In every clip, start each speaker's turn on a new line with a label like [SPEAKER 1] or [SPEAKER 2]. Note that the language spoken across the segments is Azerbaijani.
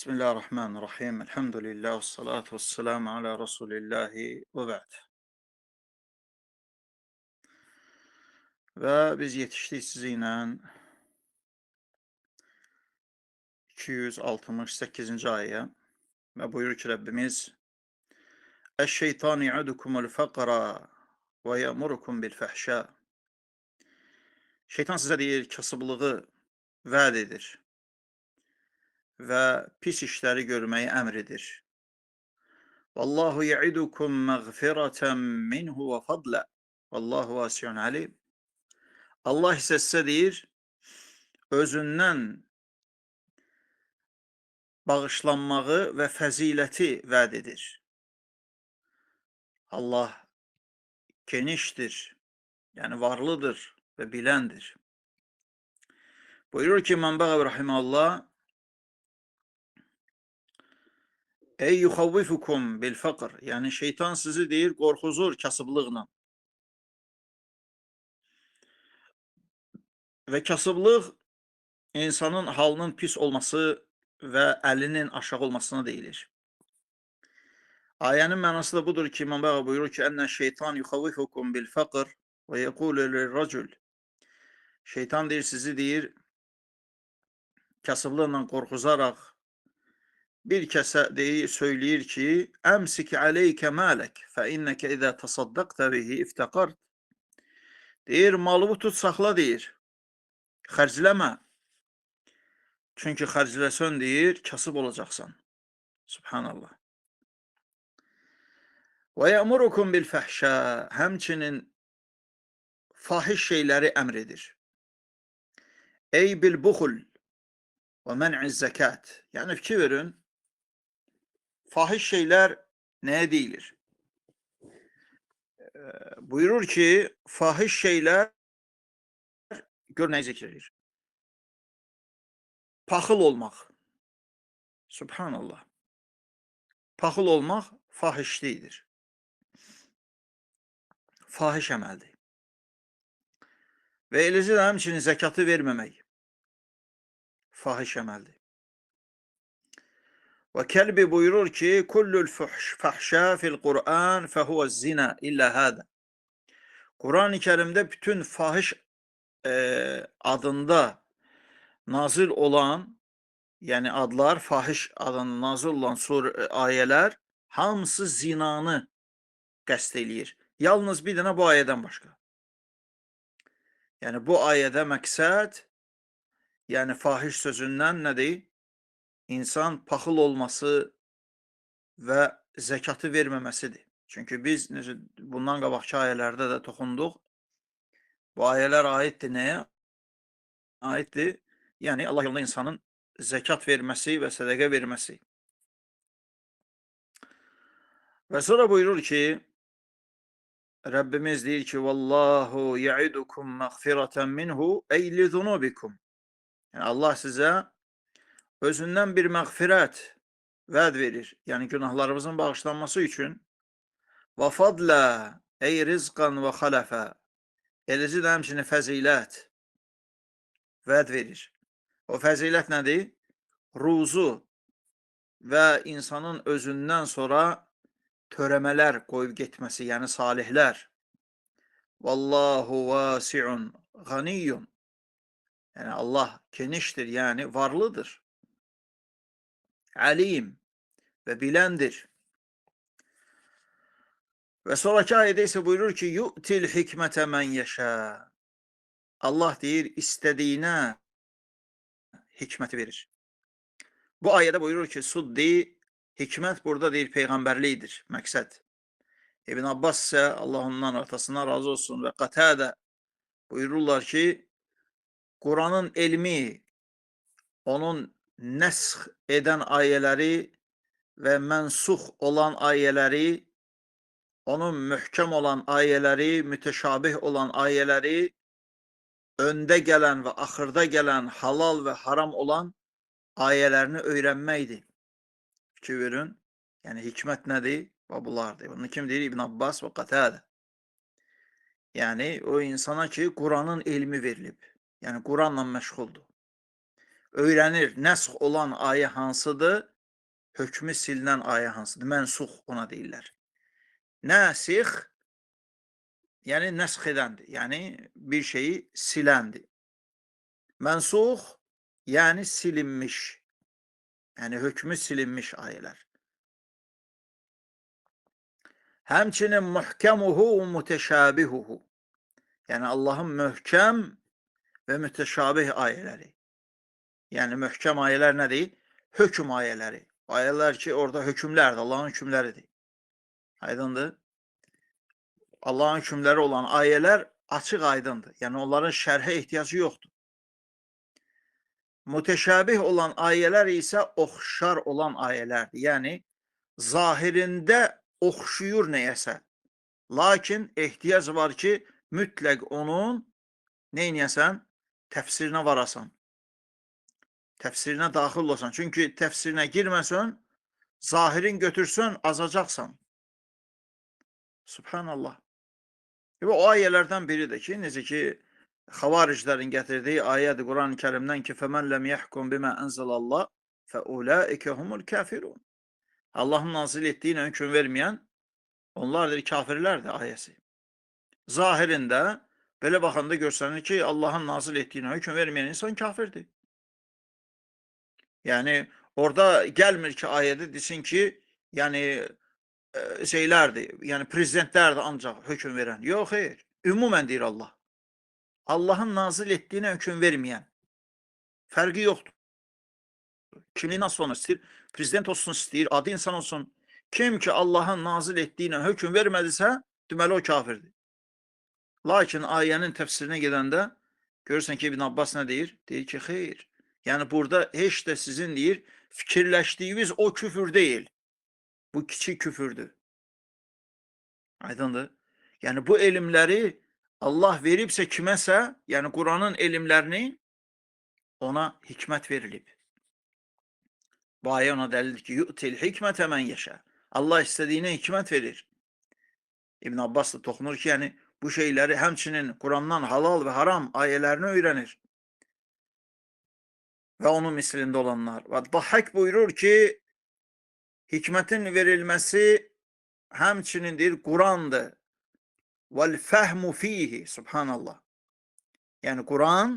[SPEAKER 1] Bismillahirrahmanirrahim. Elhamdülillah ve salatu ve selamu ala Resulillahi ve ba'd. Və biz yetişdik sizinlə 268-ci ayə. Və buyurur ki Rəbbimiz: Eş-şeytan ya'udukumul faqra və ya'murukum bil fahşa. Şeytan sizə deyir, kasıblığı vəd edir və pis işləri görməyi əmr edir. Vallahu ya'idukum məğfirətən minhu və fadla. Vallahu vasiun alim. Allah isə sizə deyir, özündən bağışlanmağı və fəziləti vəd edir. Allah genişdir, yəni varlıdır və biləndir. Buyurur ki, İmam Bəğəvi rahimehullah: Ey yuxavvifukum bil faqr, yəni şeytan sizi deyir, qorxuzur kasıblıqla. Və kasıblıq insanın halının pis olması və əlinin aşağı olmasına deyilir. Ayənin mənası da budur ki, İmam Bəğəvi buyurur ki, Ənə şeytan yuxavvifukum bil faqr və yəqulu lirracul. Şeytan deyir, sizi deyir, kasıblıqla qorxuzaraq bir kəsə deyir, söyləyir ki, əmsik aleykə mələk fə innəkə izə təsaddaqtə bihi iftəqart. Deyir, malını tut, saxla deyir. Xərcləmə. Çünki xərcləsən deyir, kasıb olacaqsan. Subhanallah. Və yəmurukum bil fəhşə. Həmçinin fahiş şeyləri əmr edir. Ey bil buxul və mən'i zəkat. Yəni fikir verin, fahiş şeylər nəyə deyilir? Buyurur ki, fahiş şeylər gör nəyi zikr edir. Paxıl olmaq. Subhanallah. Paxıl olmaq fahişlikdir. Fahiş əməldir. Və eləcə də həmçinin zəkatı verməmək fahiş əməldir. Və Kəlbi buyurur ki, Kullul fahşə fil Qur'an fəhuvə zina illə hədə. Quran-ı Kərimdə bütün fahiş adında nazil olan, yəni adlar, fahiş adında nazil olan ayələr hamısı zinanı qəsd eləyir. Yalnız bir dənə bu ayədən başqa. Yəni bu ayədə məqsəd, yəni fahiş sözündən nədir? İnsan paxıl olması və zəkatı verməməsidir. Çünki biz necə bundan qabaqki ayələrdə də toxunduq. Bu ayələr aiddir nəyə? Aiddir. Yəni Allah yolunda insanın zəkat verməsi və sədəqə verməsi. Və sonra buyurur ki, Rəbbimiz deyir ki, Vallahu ya'idukum məğfirətən minhu ey li zunubikum. Yəni Allah sizə özündən bir məğfirət vəd verir. Yəni günahlarımızın bağışlanması üçün. Və fadla ey rizqan və xaləfə. Eləcə də həmçinin fəzilət vəd verir. O fəzilət nədir? Ruzu və insanın özündən sonra törəmələr qoyub getməsi, yəni salihlər. Vallahu vasiun ganiyyun. Yəni Allah genişdir, yəni varlıdır. Alim və biləndir. Və sonraki ayədə isə buyurur ki, Yu'til hikmətə mən yeşə. Allah deyir, istədiyinə hikməti verir. Bu ayədə buyurur ki, Suddi, hikmət burada deyir, peyğəmbərlikdir, məqsəd. İbn Abbas isə, Allah ondan atasından razı olsun və Qatədə buyururlar ki, Quranın elmi, onun nəsx edən ayələri və mənsux olan ayələri, onun möhkəm olan ayələri, mütəşabih olan ayələri, öndə gələn və axırda gələn halal və haram olan ayələrini öyrənməkdir. Fikir verin. Yəni hikmət nədir? Və bunlardır. Bunu kim deyir? İbn Abbas və Qatədə. Yəni o insana ki, Quranın elmi verilib. Yəni Quranla məşğuldur. Öyrənir, nəsx olan ayə hansıdır? Hökmü silinən ayə hansıdır? Mənsuh ona deyirlər. Nəsix, yəni nəsx edəndir. Yəni bir şeyi siləndir. Mənsuh, yəni silinmiş. Yəni hökmü silinmiş ayələr. Həmçinin muhkemuhu və müteşabihuhu. Yəni Allahın möhkəm və müteşabih ayələri. Yəni möhkəm ayələr nədir? Hökm ayələri. Ayələr ki, orada hökmlərdir, Allahın hökmləridir. Aydındır. Allahın hökmləri olan ayələr açıq aydındır. Yəni onların şərhə ehtiyacı yoxdur. Müteşabih olan ayələr isə oxşar olan ayələrdir. Yəni zahirində oxşuyur nəyəsə. Lakin ehtiyac var ki, mütləq onun neynəyəsən? Təfsirinə varasan. Təfsirinə daxil olasan. Çünki təfsirinə girməsən, zahirin götürsən, azacaqsan. Subhanallah. Və o ayələrdən biridir ki, necə ki, xavariclərin gətirdiyi ayədir Quran-ı Kərimdən ki, فَمَنْ لَمْ يَحْكُمْ بِمَا أَنْزَلَ اللّٰهِ فَاُولَٰئِكَ هُمُ الْكَافِرُونَ. Allahın nazil etdiyinə hökm verməyən, onlardır, kafirlərdir ayəsi. Zahirində, belə baxanda görsənir ki, Allahın nazil etdiyinə hökm verməyən insan kafirdir. Yəni, orada gəlmir ki, ayədə desin ki, yəni, şeylərdir, yəni prezidentlərdir ancaq hökm verən. Yox, xeyr. Ümumən deyir Allah. Allahın nazil etdiyinə hökm verməyən. Fərqi yoxdur. Kimliyi nasıl olsun istəyir? Prezident olsun istəyir, adi insan olsun. Kim ki Allahın nazil etdiyinə hökm vermədisə, deməli o kafirdir. Lakin ayənin təfsirinə gedəndə görürsən ki, İbn Abbas nə deyir? Deyir ki, xeyr. Yəni burada heç də sizin deyir, fikirləşdiyiniz o küfür deyil. Bu kiçik küfürdür. Aydındır. Yəni bu elmləri Allah veribsə kiməsə, yəni Quranın elmlərini ona hikmət verilib. Bu ayə ona dəlildir ki, yu'til hikmətə mən yeşə. Allah istədiyinə hikmət verir. İbn Abbas da toxunur ki, yəni bu şeyləri həmçinin Qurandan halal və haram ayələrini öyrənir. Və onun mislində olanlar. Və Dahhak buyurur ki, hikmətin verilməsi həmçinin deyir Qurandır. Vel fehmu fihi, subhanallah. Yəni Quran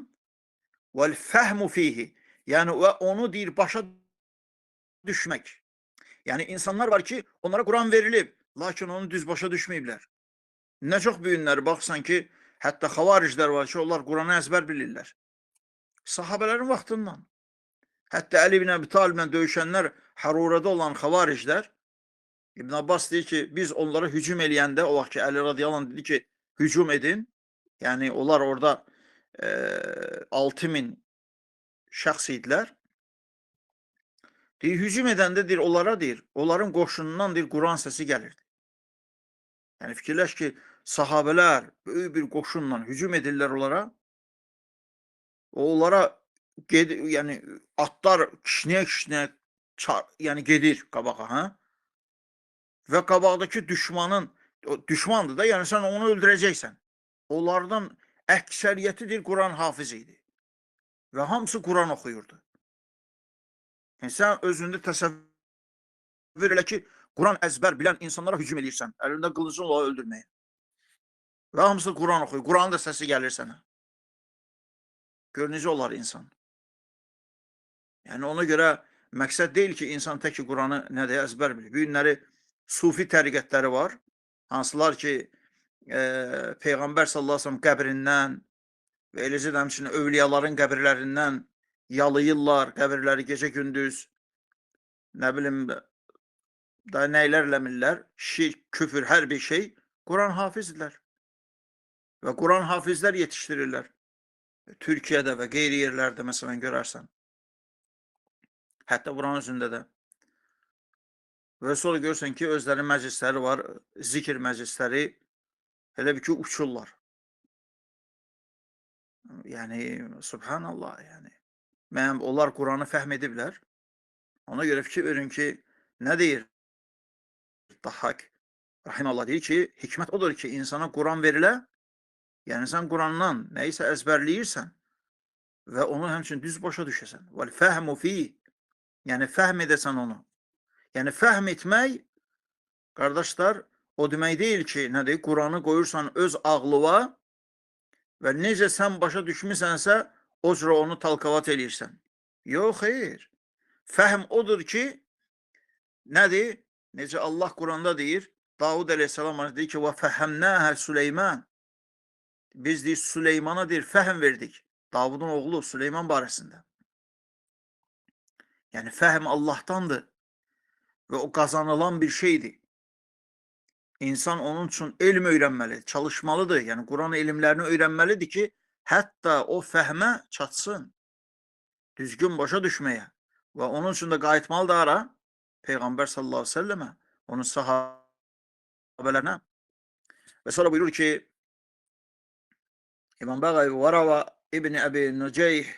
[SPEAKER 1] vel fehmu fihi. Yəni və onu deyir başa düşmək. Yəni insanlar var ki, onlara Quran verilib, lakin onu düz başa düşməyiblər. Nə çox bu günlər baxsan ki, hətta xavariclər var ki, onlar Quranı əzbər bilirlər. Sahabələrin vaxtından. Hətta Əli ibn Əbi Taliblə döyüşənlər, Harurada olan xavariclər, İbn Abbas deyir ki, biz onlara hücum eləyəndə, o vaxt ki, Əli radiyallahu anh dedi ki, hücum edin. Yəni onlar orada 6000 şəxs idilər. Deyir, hücum edəndə deyir, onlara deyir, onların qoşunundan deyir, Quran səsi gəlirdi. Yəni fikirləş ki, sahabələr böyük bir qoşunla hücum edirlər onlara. Onlara yəni atlar kişniyə-kişniyə yəni gedir qabağa, ha? Və qabaqdakı düşmanın, o düşmandır da, yəni sən onu öldürəcəksən. Onlardan əksəriyyəti deyir Quran hafiz idi. Və hamısı Quran oxuyurdu. Yəni sən özündə təsəvvür elə ki, Quran əzbər bilən insanlara hücum eləyirsən. Əlində qılıcın onları öldürməyə. Və hamısı Quran oxuyur. Quranın da səsi gəlir sənə. Gör necə olar insan. Yəni ona görə məqsəd deyil ki, insan tək ki Quranı nə deyə əzbər bilir. Bu günləri sufi təriqətləri var. Hansılar ki, Peyğəmbər sallallahu əleyhi və səlləm qəbrindən və eləcə də həmçinin övliyaların qəbirlərindən yalayırlar qəbirləri gecə gündüz. Nə bilim, daha nəylər eləmirlər? Şirk, küfür, hər bir şey. Quran hafizdirlər. Və Quran hafizlər yetişdirirlər. Türkiyədə və qeyri yerlərdə məsələn görərsən. Hətta buranın özündə də. Və sonra görürsən ki, özlərinin məclisləri var, zikr məclisləri, elə bir ki, uçurlar. Yəni, subhanallah, yəni. Mənim, onlar Quranı fəhm ediblər. Ona görə fikir verin ki, nə deyir? Dahhak, rahimallah deyir ki, hikmət odur ki, insana Quran verilə, yəni sən Qurandan nəyisə əzbərləyirsən və onu həmçinin düz başa düşəsən. Vəl fəhmu fi, yəni fəhm edəsən onu. Yəni fəhm etmək, qardaşlar, o demək deyil ki, nədir? Quranı qoyursan öz ağlıva və necə sən başa düşmüsənsə, o cürə onu talkavat eləyirsən. Yox, xeyr. Fəhm odur ki, nədir? Necə Allah Quranda deyir, Davud əleyhissalam deyir ki, və fəhəmnəhə Süleyman. Biz deyir, Süleymana deyir, fəhm verdik. Davudun oğlu Süleyman barəsində. Yəni fəhm Allahdandır və o qazanılan bir şeydir. İnsan onun üçün elm öyrənməlidir, çalışmalıdır. Yəni Quran elmlərini öyrənməlidir ki, hətta o fəhmə çatsın, düzgün başa düşməyə və onun üçün də qayıtmalıdır hara? Peyğəmbər sallallahu əleyhi və səlləmə, onun sahabələrinə. Və sonra buyurur ki, İmam Bəğavi və rava İbn Əbi Nuceyh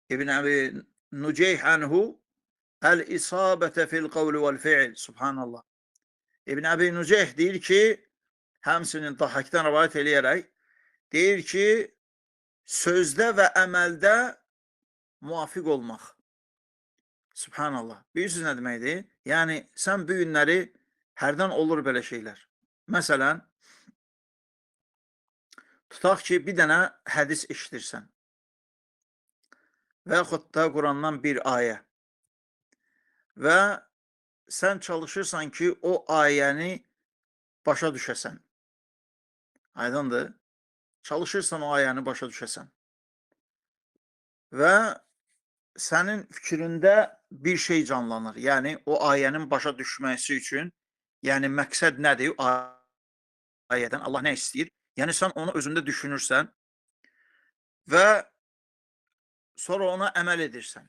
[SPEAKER 1] İbn Əbi Nuceyh anhu el-isabətə fil qavli vəl fi'l. Subhanallah. İbn Əbi Nuceyh deyir ki, həmçinin Dahakdan rəvayət eləyərək deyir ki, sözdə və əməldə müvafiq olmaq. Subhanallah. Bilirsiniz nə deməkdir? Yəni, sən bu günləri hərdən olur belə şeylər. Məsələn, tutaq ki, bir dənə hədis eşidirsən və yaxud da Qurandan bir ayə və sən çalışırsan ki, o ayəni başa düşəsən. Aydındır? Çalışırsan o ayəni başa düşəsən. Və sənin fikrində bir şey canlanır. Yəni, o ayənin başa düşməsi üçün, yəni məqsəd nədir ayədən? Allah nə istəyir? Yəni, sən onu özündə düşünürsən və sonra ona əməl edirsən.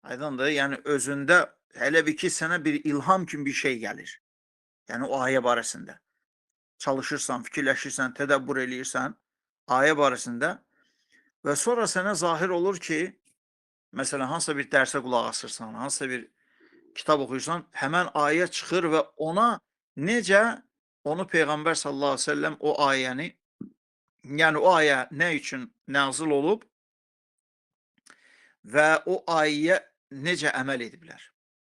[SPEAKER 1] Aydındır? Yəni, özündə elə bir ki, sənə bir ilham kimi bir şey gəlir. Yəni, o ayə barəsində. Çalışırsan, fikirləşirsən, tədəbbür eləyirsən ayə barəsində və sonra sənə zahir olur ki, məsələn, hansısa bir dərsə qulaq asırsan, hansısa bir kitab oxuyursan, həmən ayə çıxır və ona necə onu Peyğəmbər sallallahu əleyhi və səlləm o ayəni, yəni o ayə nə üçün nazil olub və o ayəyə necə əməl ediblər?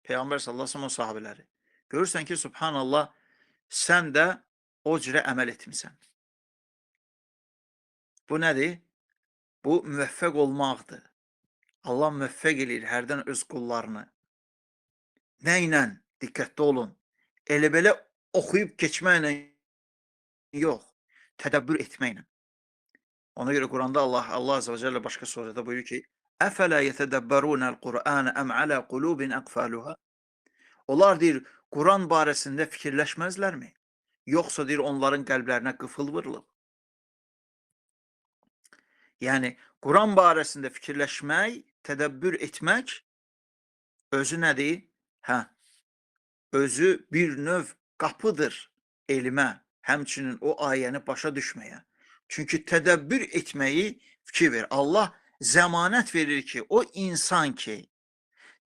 [SPEAKER 1] Peyğəmbər sallallahu əleyhi və səlləm o sahabeləri. Görürsən ki, subhanallah, sən də o cürə əməl etmisən. Bu nədir? Bu müvəffəq olmaqdır. Allah müvəffəq eləyir hərdən öz qullarını. Nə ilə? Diqqətli olun. Elə belə oxuyub keçməklə yox, tədəbbür etməklə. Ona görə Quranda Allah Azze və Cəllə başqa surədə buyurur ki, Əfələ yetədəbbərunəl Qur'anə əm alə qulubin əqfaluhə. Onlar deyir, Quran barəsində fikirləşməzlərmi? Yoxsa deyir, onların qəlblərinə qıfıl vurulub. Yəni, Quran barəsində fikirləşmək, tədəbbür etmək özü nədir? Hə, özü bir növ qapıdır elmə, həmçinin o ayəni başa düşməyə. Çünki tədəbbür etməyi fikir ver. Allah zəmanət verir ki, o insan ki,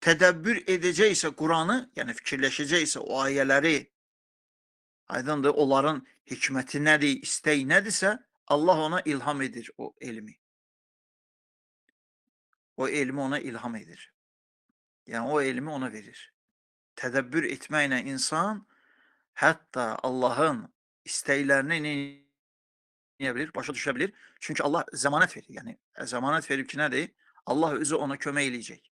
[SPEAKER 1] tədəbbür edəcəksə Quranı, yəni fikirləşəcəksə o ayələri, aydındır, onların hikməti nədir, istəyi nədirsə, Allah ona ilham edir o elmi. O elmi ona ilham edir. Yəni o elmi ona verir. Tədəbbür etməklə insan hətta Allahın istəklərini nə edə bilir, başa düşə bilir. Çünki Allah zəmanət verir. Yəni zəmanət verib ki, nədir? Allah özü ona kömək eləyəcək.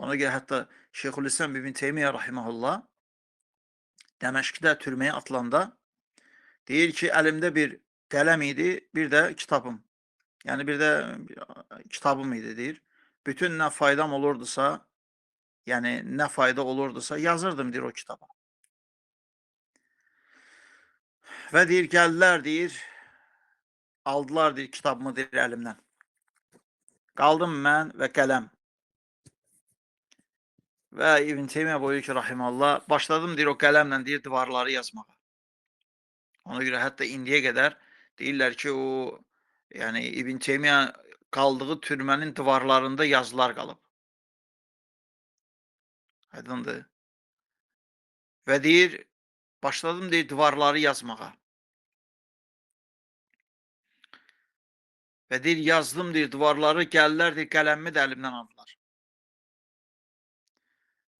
[SPEAKER 1] Ona görə hətta Şeyxülislam İbn Teymiyyə rahimehullah Dəməşqdə türməyə atılanda deyir ki, əlimdə bir qələm idi, bir də kitabım. Yəni bir də kitabım idi deyir. Bütün nə faydam olurdusa, yəni nə fayda olurdusa yazırdım deyir o kitaba. Və deyir, gəldilər deyir, aldılar deyir kitabımı deyir əlimdən. Qaldım mən və qələm. Və İbn Teymiyyə buyurur ki, rahimallah, başladım deyir o qələmlə deyir divarları yazmağa. Ona görə hətta indiyə qədər deyirlər ki, o yəni İbn Teymiyyə qaldığı türmənin divarlarında yazılar qalıb. Aydındır. Və deyir, başladım deyir divarları yazmağa. Və deyir, yazdım deyir divarları, gəldilər deyir, qələmimi də əlimdən aldılar.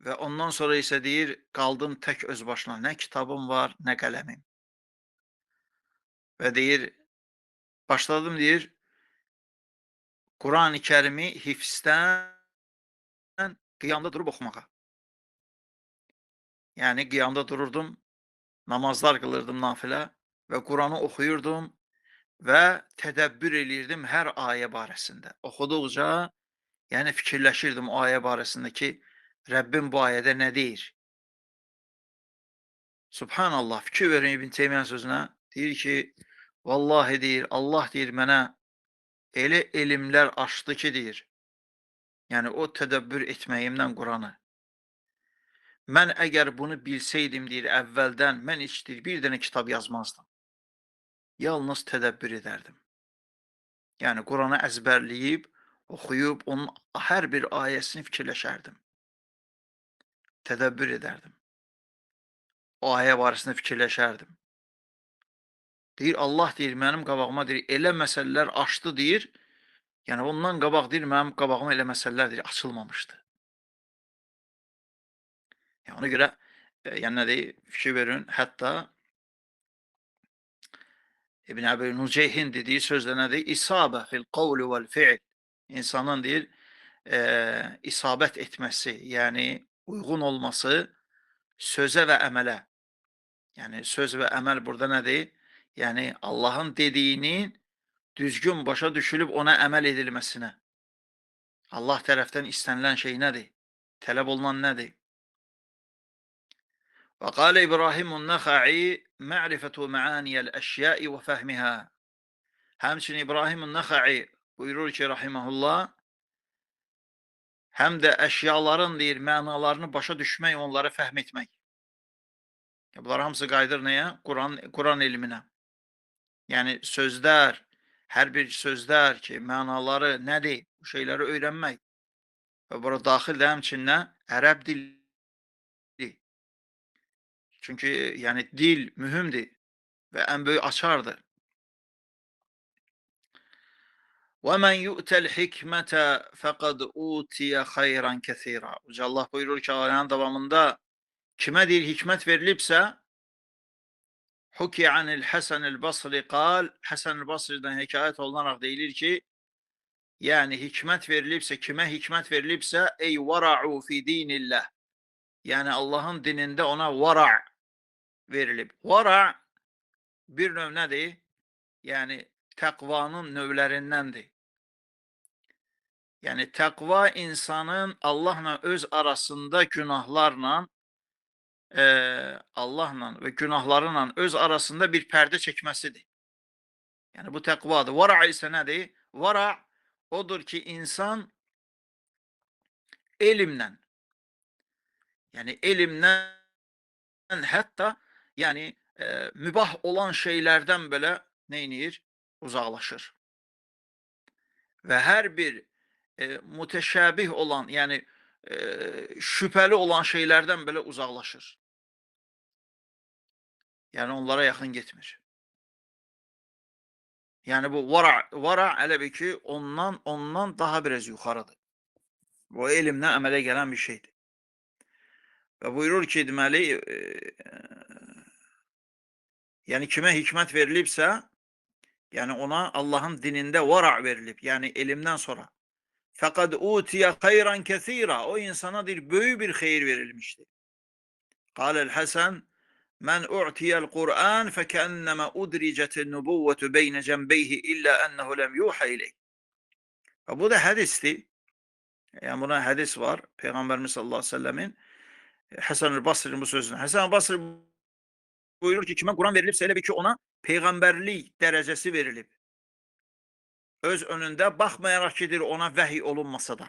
[SPEAKER 1] Və ondan sonra isə deyir, qaldım tək öz başına. Nə kitabım var, nə qələmim. Və deyir, başladım deyir, Quran-ı Kərimi hifzdən qiyamda durub oxumağa. Yəni, qiyamda dururdum, namazlar qılırdım nafilə və Quranı oxuyurdum və tədəbbür eləyirdim hər ayə barəsində. Oxuduqca, yəni fikirləşirdim o ayə barəsində ki, Rəbbim bu ayədə nə deyir? Subhanallah, fikir verin İbn Teymiyyənin sözünə. Deyir ki, vallahi deyir, Allah deyir mənə elə elmlər açdı ki, deyir. Yəni, o tədəbbür etməyimdən Quranı. Mən əgər bunu bilsəydim, deyir, əvvəldən, mən heç deyir, bir dənə kitab yazmazdım. Yalnız tədəbbür edərdim. Yəni, Quranı əzbərləyib, oxuyub, onun hər bir ayəsini fikirləşərdim. Tədəbbür edərdim. O ayə barəsində fikirləşərdim. Deyir, Allah deyir, mənim qabağıma deyir, elə məsələlər açdı deyir. Yəni, ondan qabaq deyir, mənim qabağıma elə məsələlər deyir, açılmamışdı. Yəni, ona görə, yəni nə deyir, fikir verin, hətta İbn Əbi Nuceyhin dediyi sözdə nə deyir? İsabə fil qavli vəl fi'l. İnsanın deyir, isabət etməsi, yəni uyğun olması sözə və əmələ. Yəni, söz və əməl burada nədir? Yəni, Allahın dediyinin düzgün başa düşülüb ona əməl edilməsinə. Allah tərəfdən istənilən şey nədir? Tələb olunan nədir? Və qalə İbrahimun Nəxəi mə'rifətu məaniyəl əşyai və fəhmihə. Həmçinin İbrahimun Nəxəi buyurur ki, rahiməhullah, həm də əşyaların, deyir, mənalarını başa düşmək, onları fəhm etmək. Bunlar hamısı qayıdır nəyə? Quran elminə. Yəni, sözlər, hər bir sözlər ki, mənaları nədir? Bu şeyləri öyrənmək. Və bura daxildir həmçinin ərəb dili. Çünki, yəni, dil mühümdir və ən böyük açardır. وَمَنْ يُؤْتَ الْحِكْمَةَ فَقَدْ اُوتِيَ خَيْرًا كَثِيرًا. Uca Allah buyurur ki, ayənin davamında kimə deyir hikmət verilibsə, Huki anil Həsən-ül Basri qal, Həsən-ül Basri'dən hekayət olunaraq deyilir ki, yəni hikmət verilibsə, kimə hikmət verilibsə, ey vara'u fi dinillah. Yəni Allahın dinində ona vara' verilib. Vara' bir növ nədir? Yəni təqvanın növlərindəndir. Yəni təqva insanın Allahla öz arasında günahlarla, Allahla və günahlarıyla öz arasında bir pərdə çəkməsidir. Yəni bu təqvadır. Vara isə nədir? Vara odur ki, insan elmlə, yəni elmlə hətta yəni mübah olan şeylərdən belə nə edir? Uzaqlaşır. Və hər bir mütəşəbih olan, yəni şübhəli olan şeylərdən belə uzaqlaşır. Yəni onlara yaxın getmir. Yəni bu vara elə bil ki, ondan daha biraz yuxarıdır. Bu elmlə əmələ gələn bir şeydir. Və buyurur ki, deməli, yəni kimə hikmət verilibsə, yəni ona Allahın dinində vara verilib, yəni elmdən sonra. Fəqad utiyə xeyran kəsira. O insana deyir, böyük bir xeyir verilmişdir. Qaləl Həsən, mən u'tiyəl Qur'an fəkənnəmə udricətin nübuvvətu beynə cəmbeyhi illə ənəhu ləm yuhə ileyh. Və bu da hədisdir. Yəni buna hədis var. Peyğəmbərimiz sallallahu aleyhi ve sellemin Həsən-ül Basri'nin bu sözünü. Həsən-ül Basri buyurur ki, kimə Quran verilibsə elə bil ki, ona peyğəmbərlik dərəcəsi verilib. Öz önündə baxmayaraq ki, deyir, ona vəhiy olunmasa da.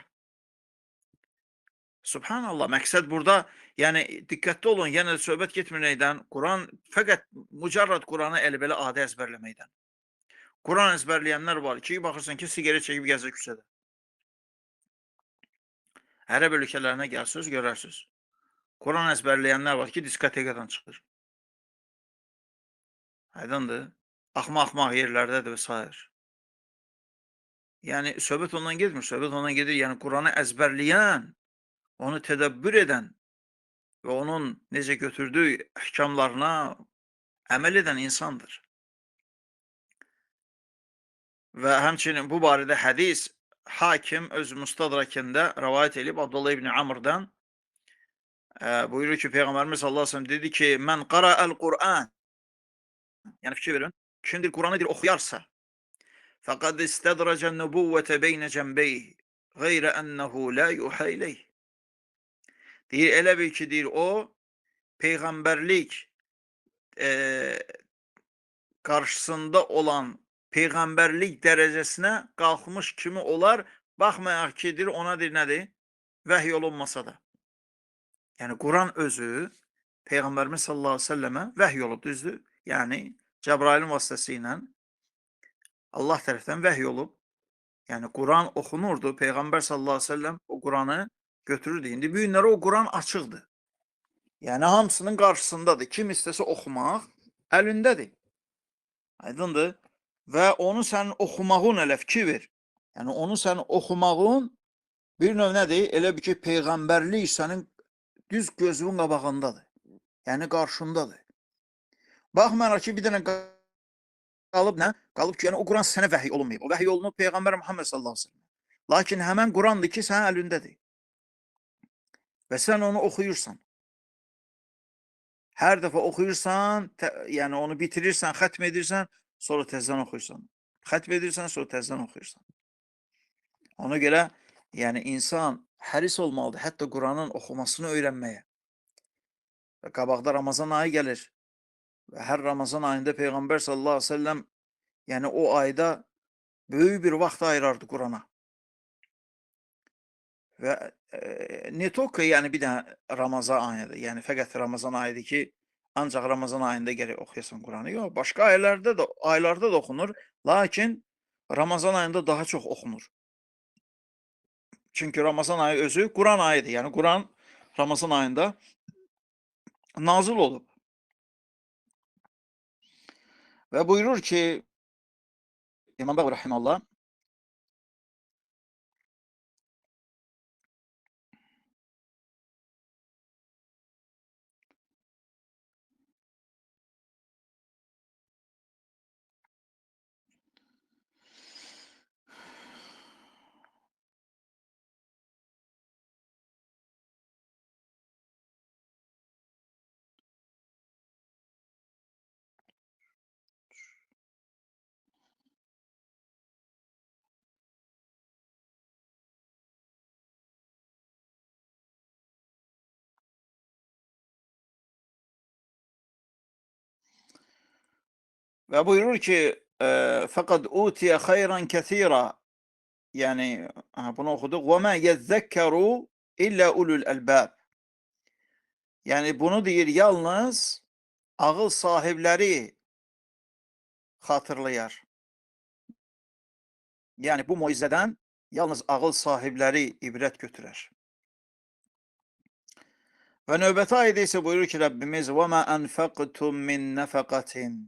[SPEAKER 1] Subhanallah, məqsəd burada, yəni diqqətli olun, yenə də söhbət getmir neydən? Quran, fəqət mücərrad Quranı elə belə adi əzbərləməkdən. Quran əzbərləyənlər var ki, baxırsan ki, sigaret çəkib gəzir küçədə. Ərəb ölkələrinə gəlsiniz, görərsiniz. Quran əzbərləyənlər var ki, diskotekadan çıxır. Aydındır. Axmaq-axmaq yerlərdədir və s. Yəni, söhbət ondan getmir, söhbət ondan gedir. Yəni, Quranı əzbərləyən, onu tədəbbür edən, Və onun necə götürdüyü əhkamlarına əməl edən insandır. Və həmçinin bu barədə hədis Hakim öz Mustadrakində rəvayət edib Abdullah ibn Amr'dan buyurur ki, Peyğəmbərimiz sallallahu əleyhi və səlləm dedi ki, "Mən qara'al Qur'an." Yəni fikir verin, kimdir Qur'anı dir oxuyarsa, faqad istadraca nubuvvete beyne cənbeyh, geyre ennehu la yuha ileyh. Deyir, elə bil ki, deyir, o peyğəmbərlik qarşısında olan peyğəmbərlik dərəcəsinə qalxmış kimi olar, baxmayaraq ki, deyir, ona deyir, nədir? Vəhy olunmasa da. Yəni, Quran özü Peyğəmbərimiz sallallahu əleyhi və səlləmə vəhy olub, düzdür? Yəni, Cəbrailin vasitəsi ilə Allah tərəfdən vəhy olub. Yəni, Quran oxunurdu, Peyğəmbər sallallahu əleyhi və səlləm o Quranı götürürdü. İndi bu günlərə o Quran açıqdır. Yəni, hamısının qarşısındadır. Kim istəsə oxumaq əlindədir. Aydındır. Və onu sənin oxumağın elə fikir ver. Yəni, onu sənin oxumağın bir növ nədir? Elə bir ki, peyğəmbərlik sənin düz gözünün qabağındadır. Yəni, qarşındadır. Baxmayaraq ki, bir dənə qalıb nə? Qalıb ki, yəni o Quran sənə vəhiy olunmayıb. O vəhiy olunub Peyğəmbər Muhammed sallallahu əleyhi və səlləm. Lakin həmən Qurandır ki, sənin əlindədir. Və sən onu oxuyursan. Hər dəfə oxuyursan, yəni onu bitirirsən, xətm edirsən, sonra təzədən oxuyursan. Xətm edirsən, sonra təzədən oxuyursan. Ona görə, yəni insan həris olmalıdır, hətta Quranın oxumasını öyrənməyə. Və qabaqda Ramazan ayı gəlir. Və hər Ramazan ayında Peyğəmbər sallallahu əleyhi və səlləm, yəni o ayda böyük bir vaxt ayırardı Qurana. Və ne только yəni bir dənə Ramazan ayıdır, yəni fəqət Ramazan ayıdır ki, ancaq Ramazan ayında gərək oxuyasan Quranı. Yox, başqa aylarda da oxunur, lakin Ramazan ayında daha çox oxunur. Çünki Ramazan ayı özü Quran ayıdır. Yəni Quran Ramazan ayında nazil olub. Və buyurur ki, İmam Bəğvi rahimehullah, və buyurur ki, fəqad utiyə xeyran kəsira. Yəni, bunu oxuduq. Və mə yəzzəkkəru illə ulul əlbəb. Yəni, bunu deyir, yalnız ağıl sahibləri xatırlayar. Yəni, bu moizədən yalnız ağıl sahibləri ibrət götürər. Və növbəti ayədə isə buyurur ki, Rəbbimiz, və mə ənfəqtum min nəfəqətin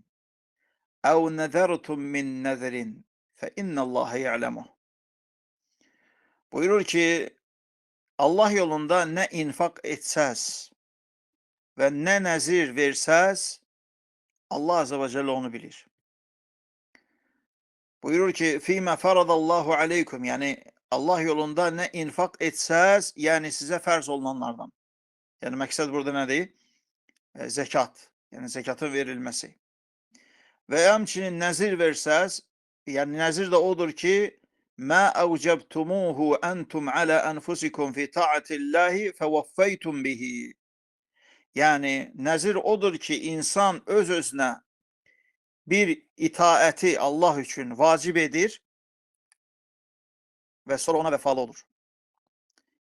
[SPEAKER 1] əv nəzərtum min nəzrin fə innəllahə ya'ləmuh. Buyurur ki, Allah yolunda nə infaq etsəz və nə nəzir versəz, Allah Azə və Cəllə onu bilir. Buyurur ki, fīmə faradallahu aleykum, yəni Allah yolunda nə infaq etsəz, yəni sizə fərz olunanlardan. Yəni məqsəd burada nədir? Zəkat, yəni zəkatın verilməsi. Və həmçinin nəzir versəz, yəni nəzir də odur ki, mə əvcəbtumuhu entum alə ənfusikum fi taatillahi fəvəffəytum bihi. Yəni nəzir odur ki, insan öz-özünə bir itaəti Allah üçün vacib edir və sonra ona vəfalı olur.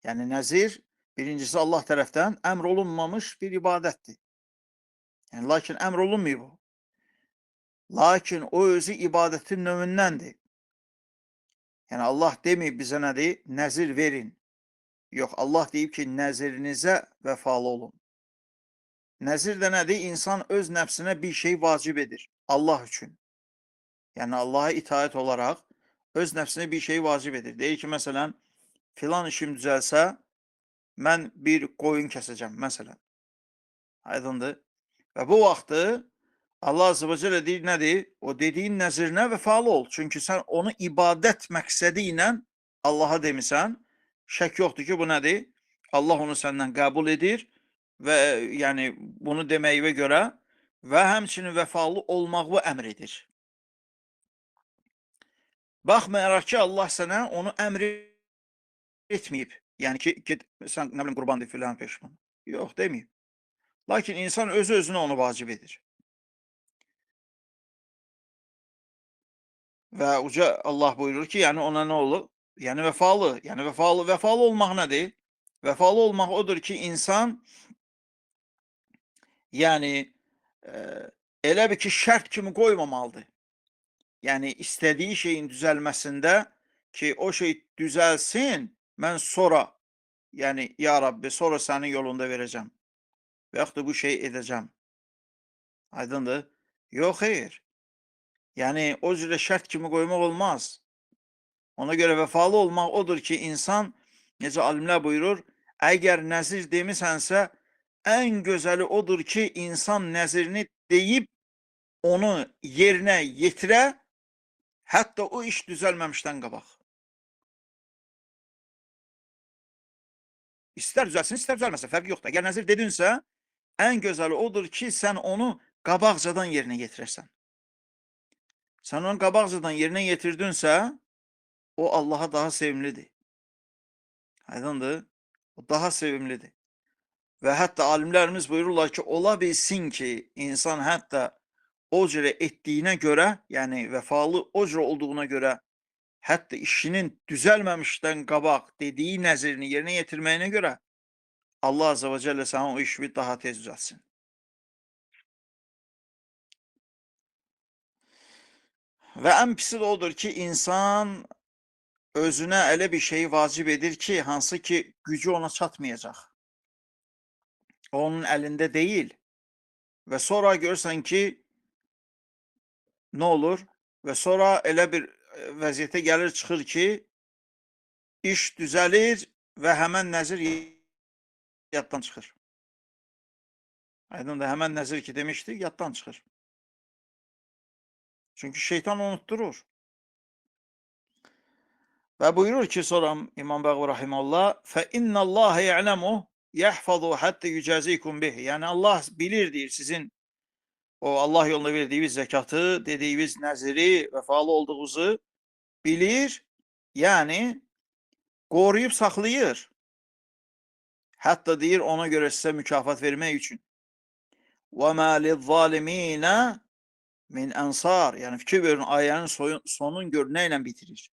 [SPEAKER 1] Yəni nəzir, birincisi Allah tərəfdən əmr olunmamış bir ibadətdir. Yəni, lakin əmr olunmuyor bu. Lakin o özü ibadətin növündəndir. Yəni Allah deməyib bizə nədir? Nəzir verin. Yox, Allah deyib ki, nəzirinizə vəfalı olun. Nəzir də nədir? İnsan öz nəfsinə bir şey vacib edir Allah üçün. Yəni Allaha itaət olaraq öz nəfsinə bir şey vacib edir. Deyir ki, məsələn, filan işim düzəlsə, mən bir qoyun kəsəcəm, məsələn. Aydındır. Və bu vaxtı Allah Azze və Celle deyir nədir? O dediyin nəzrinə vəfalı ol. Çünki sən onu ibadət məqsədi ilə Allaha demisən. Şək yoxdur ki, bu nədir? Allah onu səndən qəbul edir və yəni bunu deməyivə görə və həmçinin vəfalı olmağı əmr edir. Baxmayaraq ki, Allah sənə onu əmr etməyib. Yəni ki, get, sən nə bilim qurban de filan peşman. Yox, deməyib. Lakin insan özü özünə onu vacib edir. Və uca Allah buyurur ki, yəni ona nə olur? Yəni vəfalı. Yəni vəfalı, vəfalı olmaq nədir? Vəfalı olmaq odur ki, insan yəni elə bir ki, şərt kimi qoymamalıdır. Yəni istədiyi şeyin düzəlməsində ki, o şey düzəlsin, mən sonra, yəni ya Rabbi, sonra sənin yolunda verəcəm. Və yaxud da bu şeyi edəcəm. Aydındır? Yox, xeyr. Yəni o cürə şərt kimi qoymaq olmaz. Ona görə vəfalı olmaq odur ki, insan, necə alimlər buyurur, əgər nəzir demisənsə, ən gözəli odur ki, insan nəzirini deyib, onu yerinə yetirə, hətta o iş düzəlməmişdən qabaq. İstər düzəlsin, istər düzəlməsin, fərqi yoxdur. Əgər nəzir dedinsə, ən gözəli odur ki, sən onu qabaqcadan yerinə yetirəsən. Sən onu qabaqcadan yerinə yetirdinsə, o Allaha daha sevimlidir. Aydındır? O daha sevimlidir. Və hətta alimlərimiz buyururlar ki, ola bilsin ki, insan hətta o cürə etdiyinə görə, yəni vəfalı o cürə olduğuna görə, hətta işinin düzəlməmişdən qabaq dediyi nəzirini yerinə yetirməyinə görə Allah Azze və Celle sənin o işini daha tez düzəltsin. Və ən pisi də odur ki, insan özünə elə bir şeyi vacib edir ki, hansı ki gücü ona çatmayacaq. Onun əlində deyil. Və sonra görürsən ki, nə olur? Və sonra elə bir vəziyyətə gəlir, çıxır ki, iş düzəlir və həmən nəzir yaddan çıxır. Aydın da həmən nəzir ki demişdi, yaddan çıxır. Çünki şeytan unutturur. Və buyurur ki, sonra İmam Bəğvi rahimehullah, "Fe innallaha ya'lemu yahfazu hatta yujazikum bih." Yəni Allah bilir deyir sizin o Allah yolunda verdiyiniz zəkatı, dediyiniz nəziri, vəfalı olduğunuzu bilir. Yəni qoruyub saxlayır. Hətta deyir ona görə sizə mükafat vermək üçün. "Və ma liz-zalimin min ensar." Yəni fikir verin ayənin sonun gör nə ilə bitirir.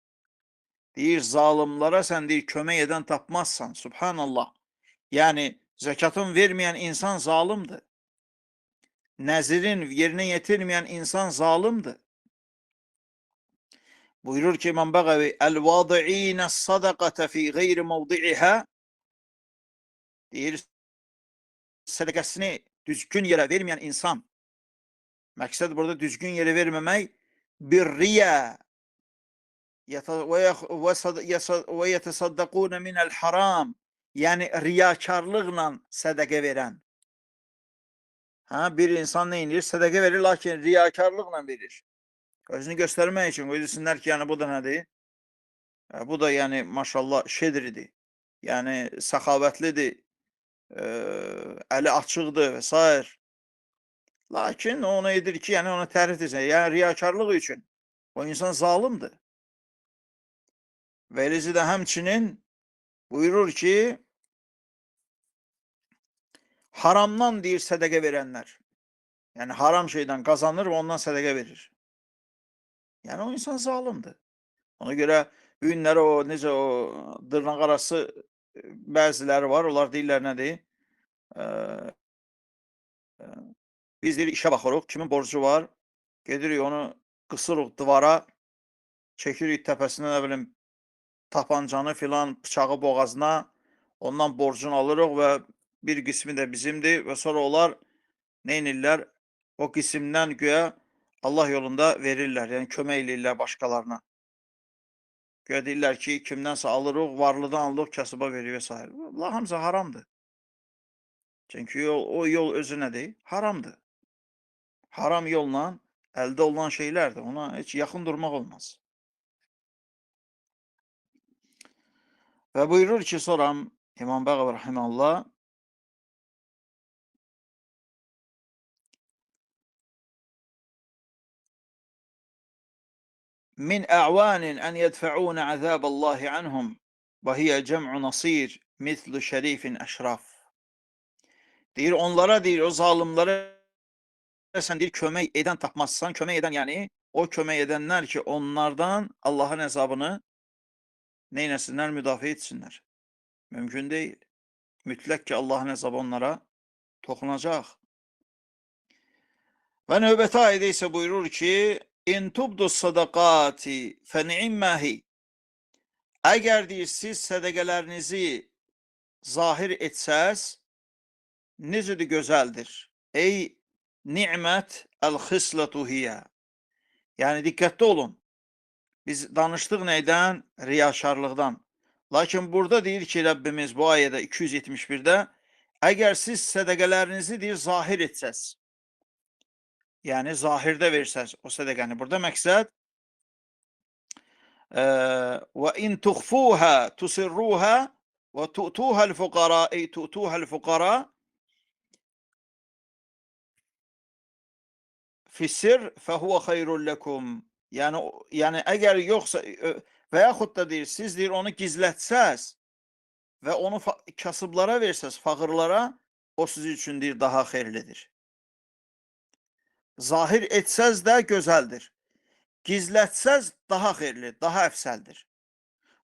[SPEAKER 1] Deyir zalimlara sən deyir kömək edən tapmazsan. Subhanallah. Yəni zəkatın verməyən insan zalimdir. Nəzirin yerinə yetirməyən insan zalimdir. Buyurur ki İmam Bəğəvi, "El-vadi'ine sadaqate fi geyri mevdi'iha." Deyir sədaqəsini düzgün yerə verməyən insan. Məqsəd burada düzgün yerə verməmək bir riya və yetəsaddaquna minəl haram. Yəni riyakarlıqla sədaqə verən. Ha, bir insan nə edir? Sədaqə verir, lakin riyakarlıqla verir. Özünü göstərmək üçün qoydusunlar ki, yəni bu da nədir? Bu da yəni maşallah şedridir. Yəni səxavətlidir, əli açıqdır və s. Lakin onu edir ki, yəni ona tərif etsin. Yəni riyakarlıq üçün. O insan zalimdir. Və eləcə də həmçinin buyurur ki, haramdan deyir sədaqə verənlər. Yəni haram şeydən qazanır və ondan sədaqə verir. Yəni o insan zalimdir. Ona görə bu günləri o necə o dırnaq arası bəziləri var, onlar deyirlər nədir? Biz deyir işə baxırıq, kimin borcu var, gedirik onu qısırıq divara, çəkirik təpəsinə nə bilim tapancanı filan, bıçağı boğazına, ondan borcunu alırıq və bir qismi də bizimdir və sonra onlar nə edirlər? O qismdən güya Allah yolunda verirlər, yəni kömək eləyirlər başqalarına. Güya deyirlər ki, kimdənsə alırıq, varlıdan alırıq, kasıba veririk və s. Bunlar hamısı haramdır. Çünki yol, o yol özü nədir? Haramdır. Haram yolla əldə olunan şeylərdir. Ona heç yaxın durmaq olmaz. Və buyurur ki, sonra İmam Bəğəvi rahimehullah min a'vanin en yedfa'un azaballahi anhum ve hiye cem'u nasir mislu şerifin eşraf. Deyir onlara, deyir o zalimlere sən deyir kömək edən tapmazsan, kömək edən yəni o kömək edənlər ki onlardan Allahın əzabını neynəsinlər, müdafiə etsinlər. Mümkün deyil. Mütləq ki Allahın əzabı onlara toxunacaq. Və növbəti ayədə isə buyurur ki İn tubdu sadaqati fe ni'immahi. Əgər deyir siz sədəqələrinizi zahir etsəz, necə də gözəldir. Ey ni'mət el-xislatu hiyə. Yəni diqqətli olun. Biz danışdıq neydən? Riyakarlıqdan. Lakin burada deyir ki Rəbbimiz bu ayədə 271-də əgər siz sədəqələrinizi deyir zahir etsəz, yəni zahirdə versəz o sədəqəni. Burada məqsəd və in tuxfuha tusirruha və tu'tuha'l fuqara ey tu'tuha'l fuqara fi sir fehuve hayrun lekum. Yəni əgər yoxsa və yaxud da deyir siz deyir onu gizlətsəz və onu kasıblara versəz, fağırlara, o sizin üçün deyir daha xeyirlidir. Zahir etsəz də gözəldir. Gizlətsəz daha xeyirli, daha əfsəldir.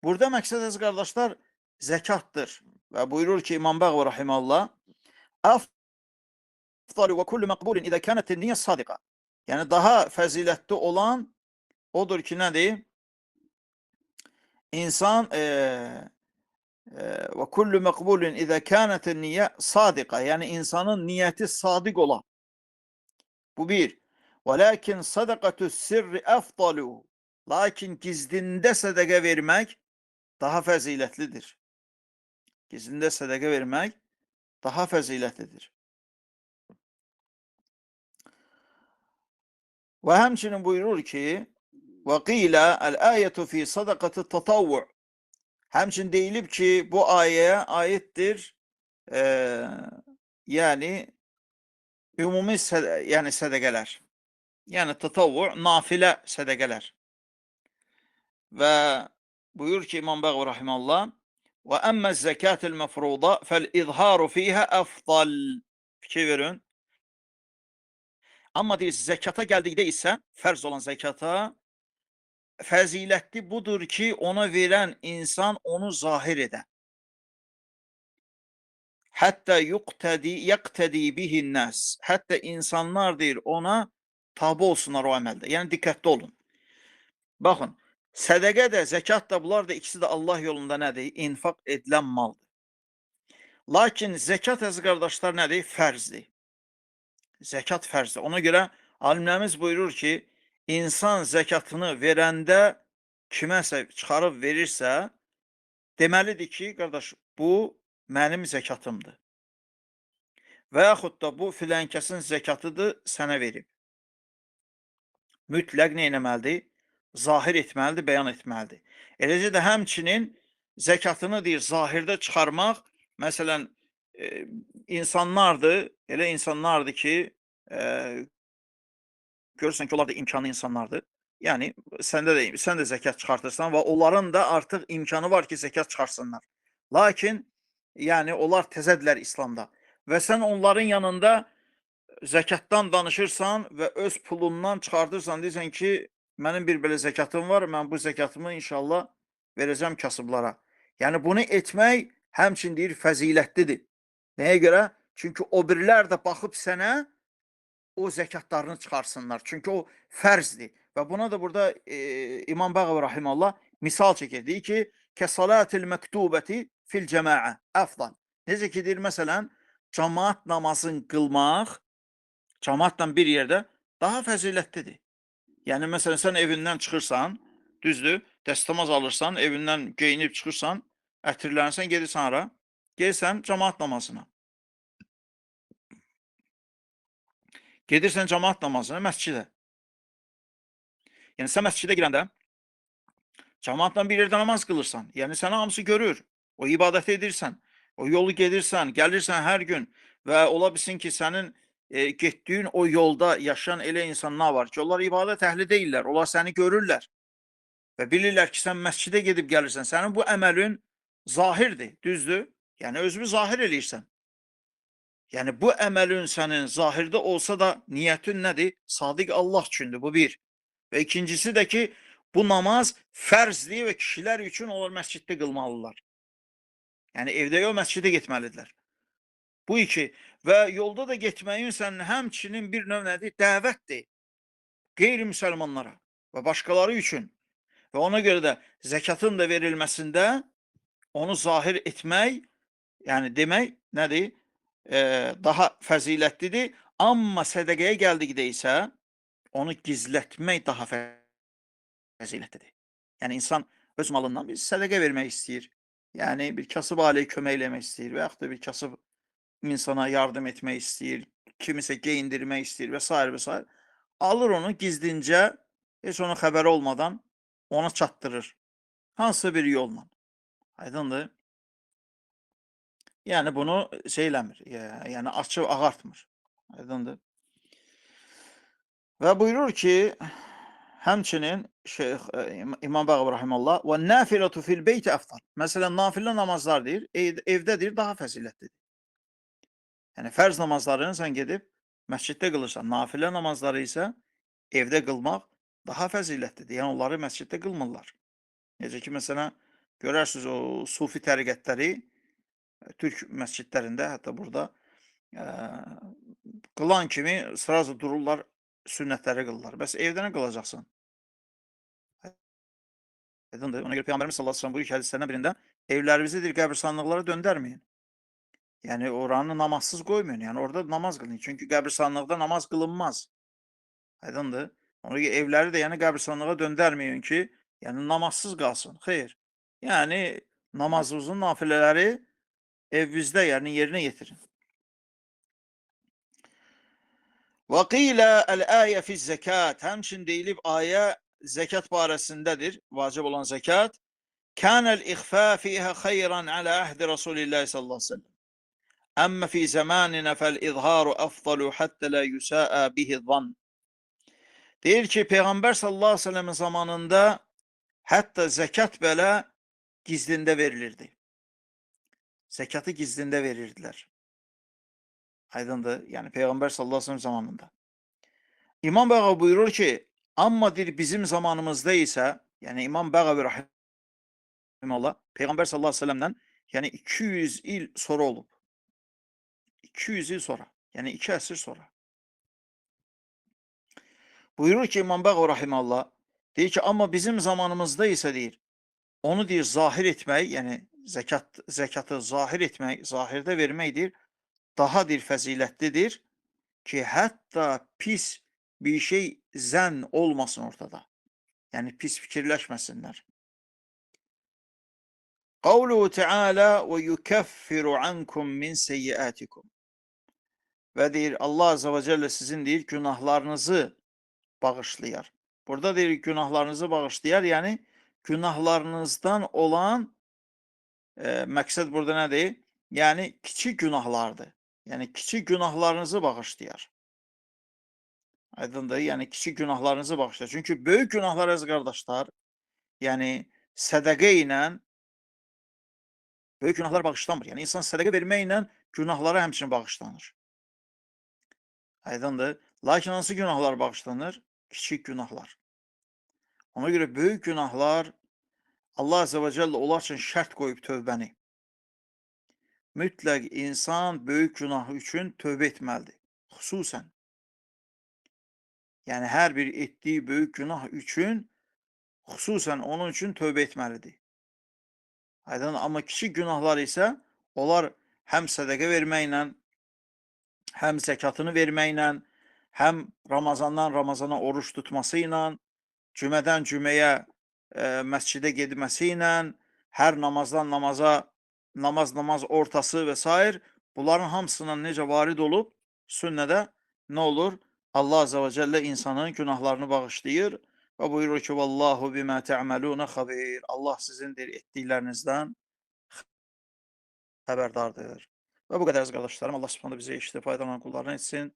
[SPEAKER 1] Burada məqsəd əziz qardaşlar zəkatdır. Və buyurur ki İmam Bəğəvi rahimehullah afdalu və kullu məqbulin idə kənət niyyə sadiqa. Yəni daha fəzilətli olan odur ki nədir? İnsan və kullu məqbulin idə kənət niyyə sadiqa. Yəni insanın niyyəti sadiq ola. Bu bir. Velakin sadakatü sirri efdalu. Lakin gizlində sədəqə vermək daha fəzilətlidir. Gizlində sədəqə vermək daha fəzilətlidir. Və həmçinin buyurur ki və qilə el-ayetu fi sadakatı tatavvu. Həmçinin deyilib ki bu ayəyə aiddir. Yəni ümumi yəni sədəqələr. Yəni tatavvu, nafilə sədəqələr. Və buyur ki İmam Bəğəvi rahimehullah və əmmə zəkatul məfruda fəl-izharu fiha əfdal. Fikir verin. Amma deyir zəkata gəldikdə isə fərz olan zəkata fəzilətli budur ki ona verən insan onu zahir edə. Hətta yaqtədi bihin nas. Hətta insanlar deyir ona tabi olsunlar o əməldə. Yəni diqqətli olun. Baxın, sədəqə də, zəkat da, bunlar da ikisi də Allah yolunda nədir? İnfaq edilən maldır. Lakin zəkat əziz qardaşlar nədir? Fərzdir. Zəkat fərzdir. Ona görə alimlərimiz buyurur ki, insan zəkatını verəndə kiməsə çıxarıb verirsə, deməlidir ki, qardaş, bu mənim zəkatımdır. Və yaxud da bu filankəsin zəkatıdır, sənə verib. Mütləq nə etməlidir? Zahir etməlidir, bəyan etməlidir. Eləcə də həmçinin zəkatını deyir, zahirdə çıxarmaq, məsələn, insanlardır, elə insanlardır ki, görürsən ki, onlar da imkanlı insanlardır. Yəni, sən də zəkat çıxartırsan və onların da artıq imkanı var ki, zəkat çıxarsınlar. Lakin, yəni, onlar təzədirlər İslamda. Və sən onların yanında zəkatdan danışırsan və öz pulundan çıxardırsan, deyirsən ki, mənim bir belə zəkatım var, mən bu zəkatımı inşallah verəcəm kasıblara. Yəni, bunu etmək həmçin deyir, fəzilətlidir. Nəyə görə? Çünki o birilər də baxıb sənə o zəkatlarını çıxarsınlar. Çünki o fərzdir. Və buna da burada İmam Bəğəvi rahimehullah misal çəkir. Deyir ki, kəsalatil məktubəti fil cəmaə əfdal. Necə ki, deyir, məsələn, camaat namazını qılmaq, camaatla bir yerdə daha fəzilətlidir. Yəni, məsələn, sən evindən çıxırsan, düzdür, dəstəmaz alırsan, evindən geyinib çıxırsan, ətirlənirsən, gedirsən hara? Gedirsən camaat namazına. Gedirsən cəmaat namazına, məscidə. Yəni sən məscidə girəndə cəmaatla bir yerdə namaz qılırsan. Yəni səni hamısı görür. O ibadəti edirsən. O yolu gedirsən, gəlirsən hər gün və ola bilsin ki, sənin getdiyin o yolda yaşayan elə insanlar var ki, onlar ibadət əhli deyillər. Onlar səni görürlər və bilirlər ki, sən məscidə gedib gəlirsən. Sənin bu əməlin zahirdir, düzdür? Yəni özünü zahir eləyirsən. Yəni bu əməlin sənin zahirdə olsa da niyyətin nədir? Sadiq Allah üçündür, bu bir. Və ikincisi də ki, bu namaz fərzdir və kişilər üçün onlar məsciddə qılmalılar. Yəni evdə yox, məscidə getməlidirlər. Bu iki. Və yolda da getməyin sənin həmçinin bir növ nədir? Dəvətdir. Qeyri-müsəlmanlara və başqaları üçün. Və ona görə də zəkatın da verilməsində onu zahir etmək, yəni demək nədir? Daha fəzilətlidir. Amma sədəqəyə gəldikdə isə onu gizlətmək daha fəzilətlidir. Yəni insan öz malından bir sədəqə vermək istəyir. Yəni bir kasıb ailəyə kömək eləmək istəyir və yaxud da bir kasıb insana yardım etmək istəyir, kimisə geyindirmək istəyir və s. və s. Alır onu gizlincə, heç onun xəbəri olmadan ona çatdırır. Hansısa bir yolla. Aydındır? Yəni bunu şey eləmir, yəni açıb ağartmır. Aydındır? Və buyurur ki, həmçinin Şeyx İmam Bağavi rahimehullah və nafiletu fil beyti əfdal. Məsələn, nafilə namazlar deyir, evdə deyir, daha fəzilətlidir. Yəni fərz namazlarını sən gedib məsciddə qılırsan. Nafilə namazları isə evdə qılmaq daha fəzilətlidir. Yəni onları məsciddə qılmırlar. Necə ki, məsələn, görərsiniz o sufi təriqətləri türk məscidlərində, hətta burada qılan kimi sırası dururlar, sünnətləri qılırlar. Bəs evdə nə qılacaqsan? Aydındır. Ona görə Peyğəmbərimiz sallallahu əleyhi və səlləm buyurur ki, hədislərdən birində evlərinizi deyir, qəbirstanlıqlara döndərməyin. Yəni oranı namazsız qoymayın. Yəni orada namaz qılın. Çünki qəbirstanlıqda namaz qılınmaz. Aydındır. Ona görə evləri də yəni qəbirstanlığa döndərməyin ki, yəni namazsız qalsın. Xeyr. Yəni namazınızın nafilələri evinizdə, yəni yerinə yetirin. Və qilə əl-ayə fiz-zəkat. Həmçin deyilib ayə zəkat barəsindədir. Vacib olan zəkat. Kânəl-ixfâ fîhə xeyran alə əhdi Rasulillah sallallahu əleyhi və səlləm. Əmmə fi zəmaninə fəl-izharu əfdalu həttə lə yusa'a bihi zann. Deyir ki, Peyğəmbər sallallahu əleyhi və səlləmin zamanında hətta zəkat belə gizlində verilirdi. Zəkatı gizlində verirdilər. Aydındır. Yəni Peyğəmbər sallallahu əleyhi və səlləm zamanında. İmam Bağavi buyurur ki, amma deyir bizim zamanımızda isə, yəni İmam Bağavi rahimehullah Peyğəmbər sallallahu əleyhi və səlləmdən yəni 200 il sonra olub. 200 il sonra, yəni 2 əsr sonra. Buyurur ki İmam Bağavi rahimehullah, deyir ki, amma bizim zamanımızda isə deyir, onu deyir zahir etmək, yəni zəkatı zahir etmək, zahirdə vermək deyir, daha deyir fəzilətlidir ki, hətta pis bir şey zənn olmasın ortada. Yəni pis fikirləşməsinlər. Qavluhu Teala və yukeffiru ankum min seyyiatikum. Və deyir Allah Azze və Celle sizin deyir günahlarınızı bağışlayar. Burada deyir günahlarınızı bağışlayar, yəni günahlarınızdan olan məqsəd burada nədir? Yəni kiçik günahlardır. Yəni kiçik günahlarınızı bağışlayar. Aydındır? Yəni kiçik günahlarınızı bağışlayar. Çünki böyük günahlar əziz qardaşlar, yəni sədəqə ilə böyük günahlar bağışlanmır. Yəni insan sədəqə verməklə günahları həmçinin bağışlanır. Aydındır? Lakin hansı günahlar bağışlanır? Kiçik günahlar. Ona görə böyük günahlar Allah Azze və Celle onlar üçün şərt qoyub tövbəni. Mütləq insan böyük günahı üçün tövbə etməlidir. Xüsusən. Yəni hər bir etdiyi böyük günah üçün xüsusən onun üçün tövbə etməlidir. Aydın, amma kiçik günahlar isə onlar həm sədəqə verməklə, həm zəkatını verməklə, həm Ramazandan Ramazana oruç tutması ilə, cümədən cüməyə məscidə getməsi ilə, hər namazdan namaza, namaz ortası və s. Bunların hamısından necə varid olub, sünnədə nə olur? Allah Azze və Cəllə insanın günahlarını bağışlayır və buyurur ki, Vallahu bimə tə'məlunə xabir. Allah sizin deyir, etdiklərinizdən xəbərdardır. Və bu qədər əziz qardaşlarım, Allah Subhanahu bizə işdə faydalanan qullarından etsin.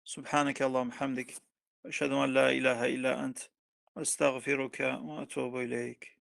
[SPEAKER 1] Subhaneke Allahumma hamdik. Eşhedü en la ilahe illa ent. Estağfiruke ve etubu ileyk.